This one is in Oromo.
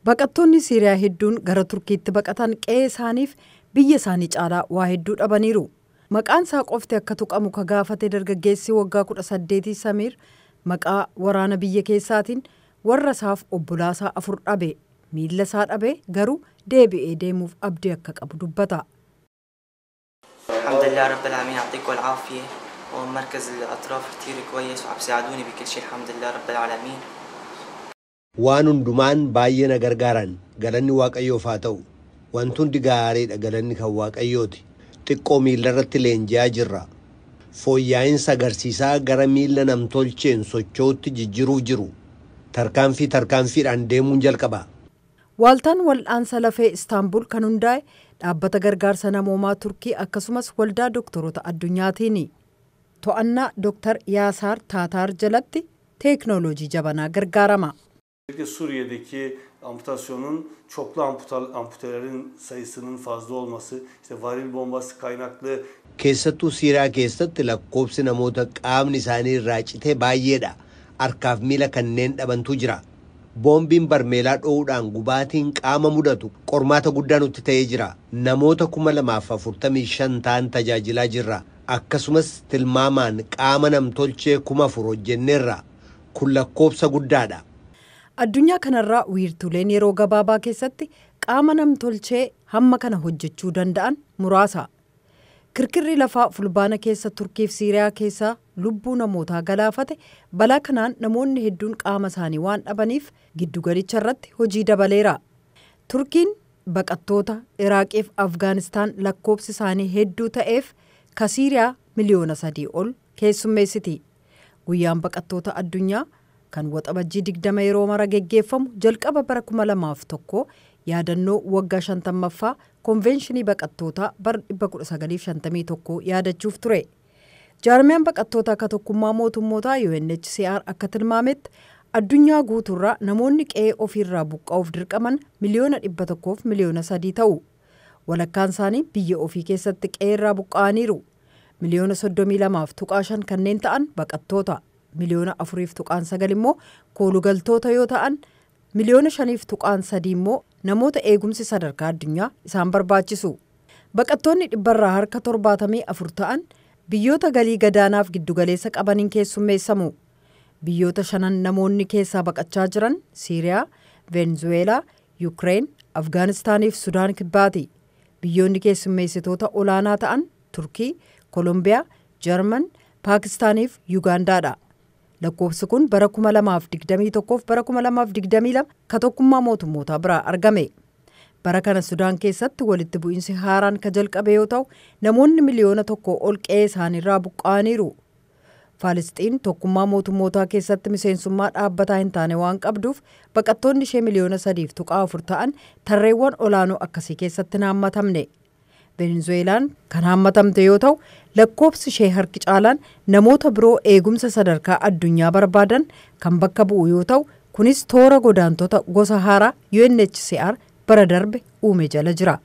Baqattoonni Siiriyaa hedduun gara Turkiitti baqatan qe'ee isaaniif biyya isaanii caalaa waa hedduu dhabaniiru. Maqaan isaa qofti akka tuqamu ka gaafate dargaggeessi waggaa 18 Samiir maqaa waraana biyya keessaatiin warra isaaf obbolaasaa afur dhabe, miilla isaa dhabe, garuu deebi'ee deemuuf abdii akka qabu dubbata. الحمد لله رب العالمين، يعطيكم العافية. ومركز الأطراف كتير كويس وعم بيساعدوني بكل شيء، الحمد لله رب العالمين. Waan hundumaan baay'ee na gargaaran, galanni Waaqayyoof haa ta'u. Wanti hundi gaariidha, galanni kan Waaqayyooti. Xiqqoo miillarratti leenji'aa jirra. Fooyya'iinsa agarsiisaa gara miilla namtolcheen socho'utti jijjiiruuf jiru. Tarkaanfii tarkaanfiidhaan deemuun jalqaba. Waaltaan wal'aansa lafee Istaanbul kan hundaa'e dhaabbata gargaarsa namoomaa Turkii akkasumas Waldaa Doktoroota Addunyaatiini. To'annaa Dooktar Yaasaar Taataar jalatti teeknooloojii jabanaa gargaarama. Özellikle Suriye'deki amputasyonun çoklu amputelerin sayısının fazla olması, işte varil bombası kaynaklı Keessattuu Siiriyaa keessatti lakkoobsi namoota qaamni isaanii irraa citee baay'eedha. Harkaaf miila kanneen dhabantu jira. Boombiin barmeelaa dho'uudhaan gubaatiin qaama mudatu qormaata guddaa nutti ta'ee jira. Namoota 2045 ta'an tajaajilaa jirra. Akkasumas tilmaamaan qaama namtolchee 4000 hojjenneerra. Kun lakkoobsa guddaadha. Addunyaa kanarraa wiirtuleen yeroo gabaabaa keessatti qaama namtolchee hamma kana hojjechuu danda'an muraasa. Kirkirri lafaa Fulbaana keessa Turkiif Siiriyaa keessaa lubbuu namootaa galaafate, balaa kanaan namoonni hedduun qaama isaanii waan dhabaniif giddugalicha irratti hojii dabaleera. Turkiin baqattoota Iraaqiif Afgaanistaan lakkoobsi isaanii hedduu ta'eef ka Siiriyaa miliyoona 3 ol keessummeessiti. Guyyaan baqattoota addunyaa kan Waxabajjii 20 yeroo mara geggeeffamu jalqaba bara 2001 yaadannoo waggaa 50ffaa konveenshinii baqattootaa bara 1951 yaadachuuf ture. Jaarmiyaan baqattoota akka Tokkummaa Mootummootaa UNHCR akka tilmaametti addunyaa guutuurraa namoonni qe'ee ofiirraa buqqa'uuf dirqaman miliyoona 100f miliyoona 3 ta'u. Walakkaan isaanii biyya ofii keessatti qe'eerraa buqqa'aniiru. Miliyoona 32.5 kanneen ta'an baqattoota. Miliyoona 4.9 immoo koolugaltoota yoo ta'an, miliyoona 5.3 immoo namoota eegumsi sadarkaa addunyaa isaan barbaachisu. Baqattoonni dhibbarraa harka 74 ta'an biyyoota galii gadaanaaf giddugaleessa qabaniin keessummeessamu. Biyyoota shanan namoonni keessaa baqachaa jiran Siiriyaa, Veenzuweelaa, Yukireen, Afgaanistaaniif Sudaan Kibbaati. Biyyoonni keessummeessitoota olaanaa ta'an Turkii, Kolombiyaa, Jarman, Paakistaaniif Yugaandaadha. Lakkoofsi kun bara 2021 bara 2022 ka Tokkummaa Mootummootaa biraa argame. Bara kana Sudaan keessatti walitti bu'iinsi haaraan ka jalqabe yoo ta'u, namoonni miliyoona 1 ol qe'ee isaaniirraa buqqa'aniiru. Faalisxiin Tokkummaa Mootummootaa keessatti miseensummaa dhaabbataa hin taane waan qabduuf baqattoonni ishee miliyoona 3.4 ta'an tarreewwan olaanoo akkasii keessatti hin haammatamne. Venezuelaan kan haammatamte yoo ta'u, lakkoofsi ishee harki caalaan namoota biroo eegumsa sadarkaa addunyaa barbaadan kan bakka bu'u yoo ta'u, kunis toora godaantota gosa haaraa UNHCR bara darbe uume jala jira.